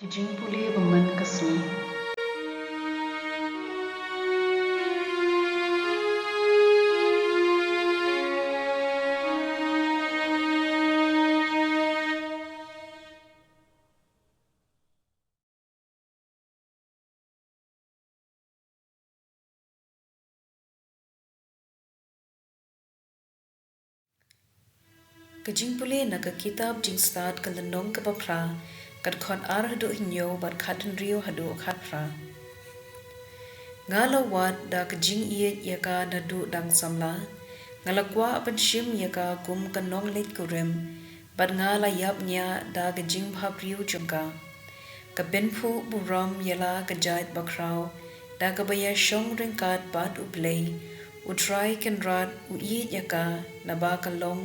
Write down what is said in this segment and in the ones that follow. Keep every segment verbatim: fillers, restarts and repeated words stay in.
Ki jingpule ba man ka sngi. Ka jingpule na ka kitab Jingstad ka lynnong kaba phra, ka dkhot ar haduh hynñiew bad khathynriew haduh khatphra. Nga la wad da ka jingïeit ïa ka naduh dang samla, nga la kwah ban shim ïa ka kum ka nongleit kurim, bad nga la ïap ñiah da ka jingbhabriew jong ka. Ka pynphuh burom ïa la ka jait bakhraw da kaba ïashong ryngkat bad U Blei, U Trai Kynrad u ïeit ïa ka, naba ka long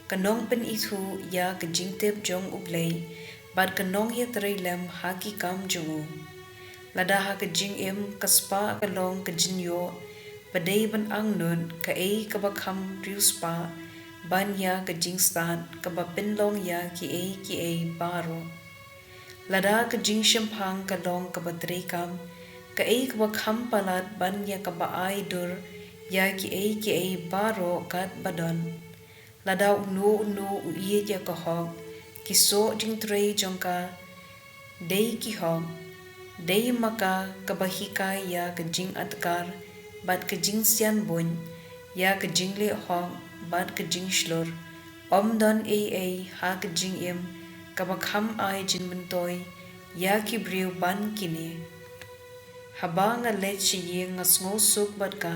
ka nongpynithuh ïa ka jingtip jong U Blei bad ka nongïatreilang ha ki kam jong u. Lada ha ka jingim ka spah ka long ka jingïoh, ba dei ban angnud kaei kaba kham riewspah ban ïa ka jingstad kaba pynlong ïa kiei kiei baroh. Lada ka jingshemphang ka long kaba treikam, kaei kaba kham palat ban ïa kaba ai dur ïa kiei kiei baroh kat ba don. Lada uno uno u ïeit ïa ka hok, ki soh jingtrei jong ka dei ki hok, dei ma ka kaba hikai ïa ka jingadkar bad ka jingsianbuit, ïa ka jingleh hok bad ka jingshlur. Ym don ei ei ha ka jingim kaba kham ai jingmyntoi ïa ki briew ban kine. Haba nga leit sha ïing nga sngewsuk bad ka,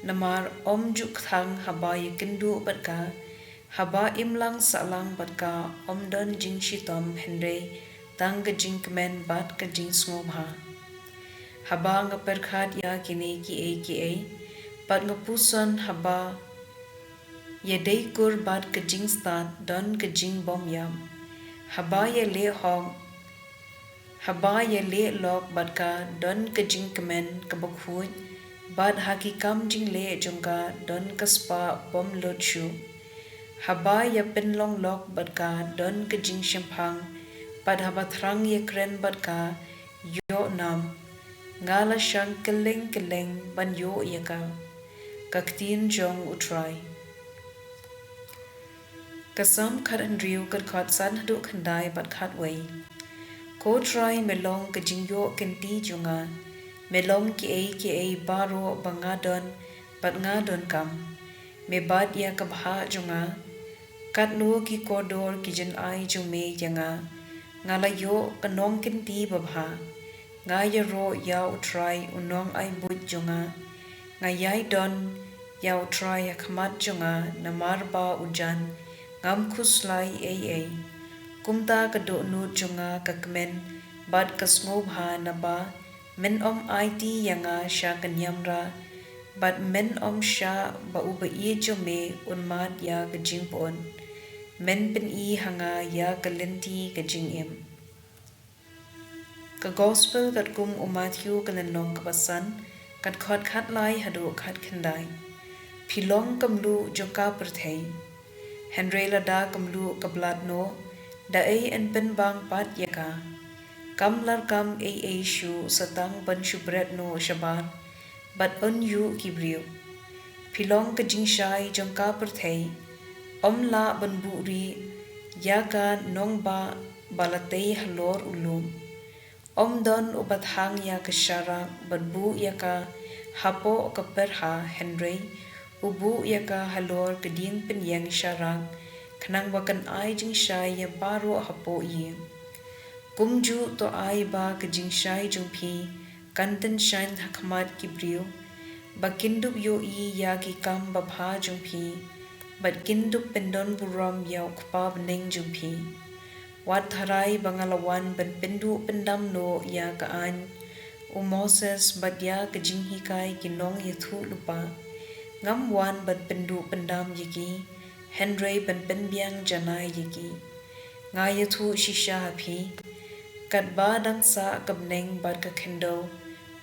namar ym ju kthang haba ïakynduh bad ka. Haba imlang sahlang bad ka ym don jingshitom hynrei tang ka jingkmen bad ka jingsngewbha. Haba nga pyrkhat ïa kine kiei kiei, bad nga puson haba ïadei kur bad ka jingstad don ka jingbymïap. Haba ïaleh hok, haba ïaleh lok bad ka don ka jingkmen kaba khuid, bad ha ki kam jingleh jong ka don ka spah bym lut shuh. Haba ïapynlong lok bad ka don ka jingshemphang, bad haba thrang ïakren bad ka, ïoh nam. Nga la shang kylleng kylleng ban ïoh ïa ka. Ka ktien jong U Trai. Ka Salm khathynriew, ka dkhot san haduh khyndai bad khatwei. Ko Trai, me long ka jingïoh kynti jong nga, me long kiei kiei baroh ba nga don bad nga donkam. Me bat ïa ka bhah jong nga. Katno ki kordor ki jingai jong me ïa nga. Nga la ïoh ka nongkynti babha. Nga ïaroh ïa U Trai u nongai buit jong nga. Nga ïai don ïa U Trai ha khmat jong nga, namar ba u jan. Ngam khuslai ei ei. Kumta ka dohnud jong nga ka kmen bad ka sngewbha, naba men ym aiti ïa nga sha ka niamra, bad men ym shah ba uba ïeit jong me un mad ïa ka jingpyut. Men pyni ha nga ïa ka lynti ka jingim. Ka Gospel katkum u Matthew, ka lynnong kaba san, ka dkhot khatlai haduh khatkhyndai. Phi long ka mluh jong ka pyrthei. Hynrei lada ka mluh ka blad noh, da ei yn pynbang pat ïa ka? Kam larkam ei ei shuh sa tang ban shu bret noh shabar, bad yn ïuh ki briew. Phi long ka jingshai jong ka pyrthei. Ym lah ban buhrieh ïa ka nongbah ba la tei halor u lum. Ym don uba thang ïa ka sharak bad buh ïa ka hapoh ka pyrha, hynrei u buh ïa ka halor ka diengpynïeng sharak, khnang ba kan ai jingshai ïa baroh hapoh ïing. Kumjuh to ai ba ka jingshai jong phi kan tyngshaiñ ha khmat ki briew, ba kin dup ïohi ïa ki kam babha jong phi, bad kin dup pyndonburom ïa U Kpa bneng jong phi. Wat tharai ba nga la wan ban pynduh pyndam noh ïa ka aiñ u Moses bad ïa ka jinghikai ki nongïathuhlypa. Ngam wan ban pynduh pyndam ïa ki, hynrei ban pynbiang janai ïa ki. Nga ïathuh shisha ha phi, katba dang sah ka bneng bad ka khyndew,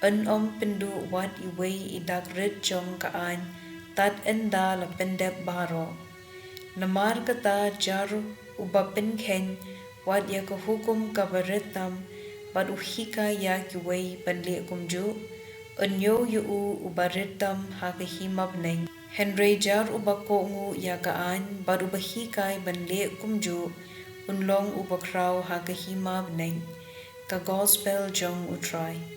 yn ym pynduh wat iwei i dak rit jong ka aiñ tad ynda la pyndep baroh. Namar kata, jar uba pynkheiñ wat ïa ka hukum kaba rit tam bad u hikai ïa kiwei ban leh kumjuh, yn ïew ïa u uba rit tam ha ka hima bneng. Hynrei jar uba kohnguh ïa ka aiñ bad uba hikai ban leh kumjuh, un long uba khraw ha ka hima bneng. Ka Gospel jong U Trai.